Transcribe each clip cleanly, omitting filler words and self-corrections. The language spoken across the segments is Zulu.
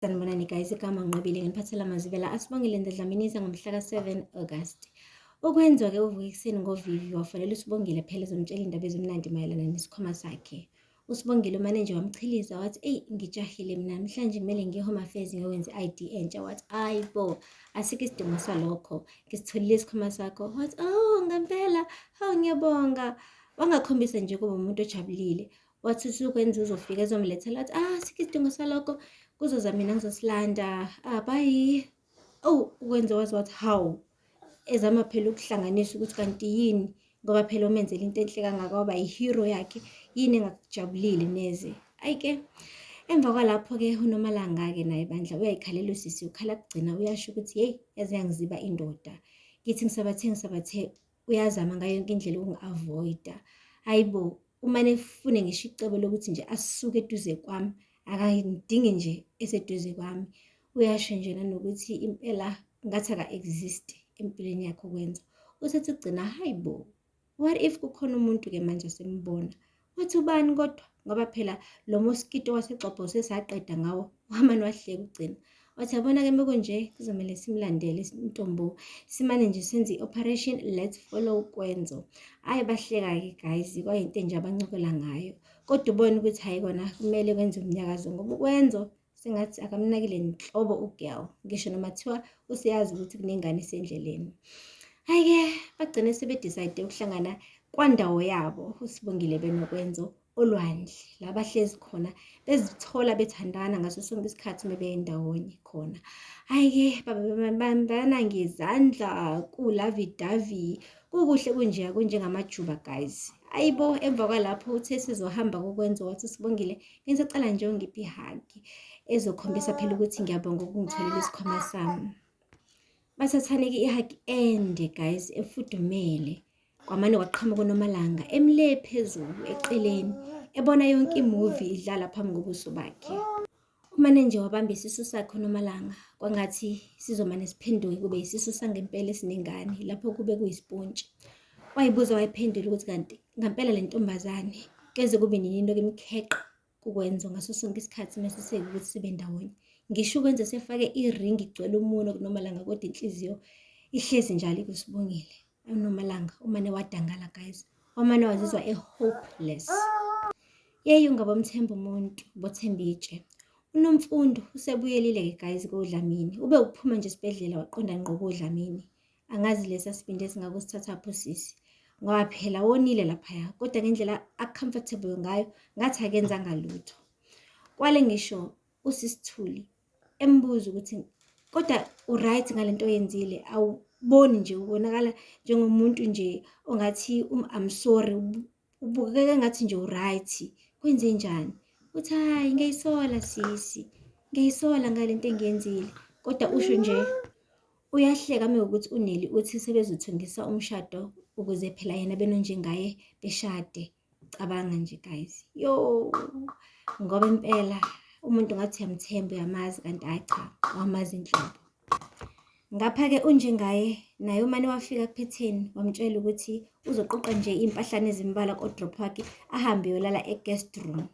Sanibonani guys, igama Nqobile nginiphathela amazwibela asibongile Ndladlamini ngomhla ka-7 August. Ukwenziwa-ke uvuka ekuseni ngovivi wafonela uSibongile phela ezomtshela indaba ezimnandi mayelana nesikhwama sakhe. USibongile umane nje wamchiliza wathi eyi ngijahile mina namhlanje kumele ngiye Home Affairs ngiyokwenza i-ID entsha. Wathi ayi bo asikho isidingo salokho ngisitholile isikhwama sakho. Wathi oh ngempela hawu ngiyabonga. Wangakhombisa nje kuba umuntu ojabulile. Wathi usukwenza uzofika ezomlethela wathi ah sikho isidingo salokho kuzoza mina ngizosilanda ah bye. Oh ukwenza waze wathi hawu ezama phela ukuhlanganisa ukuthi kanti yini ngoba phela umenzela into enhle kangaka waba yi-hero yakhe yini engakujabulile neze. Ayi-ke emva kwalapho-ke uNomalanga-ke naye bandla uyayikhalela usisi ukhala kugcina uyasho ukuthi yeyi yaze yangiziba indoda ngithi ngisabathe ngisabathe uyazama ngayo yonke indlela ukungi-avoida. Hayi bo umane efune ngisho icebo lokuthi nje asuke eduze kwami akangidingi nje eseduze kwami. Uyasho nje nanokuthi impela ngathi aka-exist empilweni yakhe ukwenza. Usethi ugcina hayi bo what if kukhona umuntu-ke manje osembona wathi ubani kodwa ngoba phela lo mosquito wasegxobho sesaqeda ngawo wamane wahleka ugcina wathi yabona-ke mekunje kuzomele simlandele intombo simane nje senze i-operation let's follow kwenzo. Hhayi bahleka-ke guys kwayinto nje abancokola ngayo kodwa ubone ukuthi hhayi kona kumele kwenze umnyakazo ngoba ukwenzo sengathi akamnakile nhlobo ugirl ngisho noma kuthiwa useyazi ukuthi kunengane esendleleni. Hhayi-ke bagcine sebedecide ukuhlangana kwandawo yabo uSibongile benoKwenzo olwandle la bahlezi khona bezithola bethandana ngaso sonke isikhathi uma beyendawonye khona. Hhayi-ke babambana ngezandla ku-lovey-dovey kukuhle kunjeya kunjengamajuba guys. Ayibo emva kwalapho uthe sizohamba kokwenza wathi uSibongile ngisacela nje ungiphe i-hug ezokhombisa phela ukuthi ngiyabonga ukungitholela isikhwama sami. Bathathane-ke i-hug ende guys efudumele kwamane kwaqhamuka uNomalanga emle phezulu eceleni ebona yonke imuvi idlala phambi kobuso bakhe. Umane nje wabamba isisu sakhe uNomalanga kwangathi sizomane siphenduke kube isisu sangempela esinengane lapho kube kuyisipontshi. Wayibuza wayiphendula ukuthi kanti ngampela le ntombazane keze kube nini into imkheqa kukwenza ngaso sonke isikhathi mase sekuthi sibe ndawonye. Ngisho ukwenza sefake iringi igcwele umuno kuNomalanga kodwa inhliziyo ihlezi njalo ikuSibongile. UNomalanga umane wadangala guys, wamane wazizwa e-hopeless. Yeyi ungabomthemba umuntu, bothemba itshe. UNomfundo usebuyelile-ke guys koDlamini. Ube ukuphuma nje esibhedlela waqonda ngqo koDlamini. Angazi lesa sibindi esingakusithathaphi usisi ngoba phela wonile laphaya kodwa ngendlela a-comfortable ngayo ngathi akenzanga lutho. Kwale ngisho usisi Thuli embuza ukuthi kodwa u-right ngalento oyenzile awuboni nje ubonakala njengomuntu nje ongathi I'm sorry ubukeka ngathi nje u-right kwenze njani? Uthi hhayi ngiyayisola sisi ngiyayisola ngalento engiyenzile kodwa usho nje uyahleka mewukuthi uNeli uthi sebezothengisa umshado ukuze phela yena benonjengaye beshade. Cabanga nje guys, yo ngoba impela umuntu ngathi uyamthemba uyamazi kanti hhayi cha awumazi nhlobo. Ngapha-ke unjengaye naye umane wafika kuphetheni wamtshela ukuthi uzoqoqa nje iy'mpahlana ezimbalwa ko-drop wakhe ahambe uyolala e-guest room.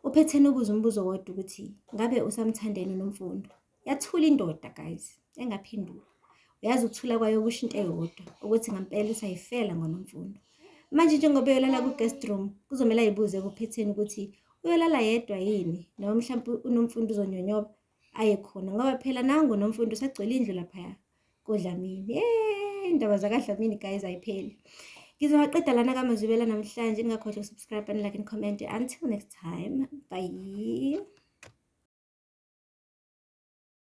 Uphetheni ubuze umbuzo wodwa ukuthi ngabe usamthanda yini uNomfundo? Yathula indoda guys, engaphenduli. Uyazi ukuthula kwayo kusho into eyodwa ukuthi ngampela usayifela ngoNomfundo. Manje njengoba eyolala ku-guest room kuzomele ayibuze kuphetheni ukuthi uyolala yedwa yini noma mhlawumpe uNomfundo uzonyonyoba aye khona ngoba phela nangu uNomfundo usagcwele indlu laphaya koDlamini. Yeee indaba zakaDlamini guys ayipheli. Ngizowaqeda lana kaMazwibela namhlanje ningakhohlwa ukusubscribe and like and comment. Until next time, bye.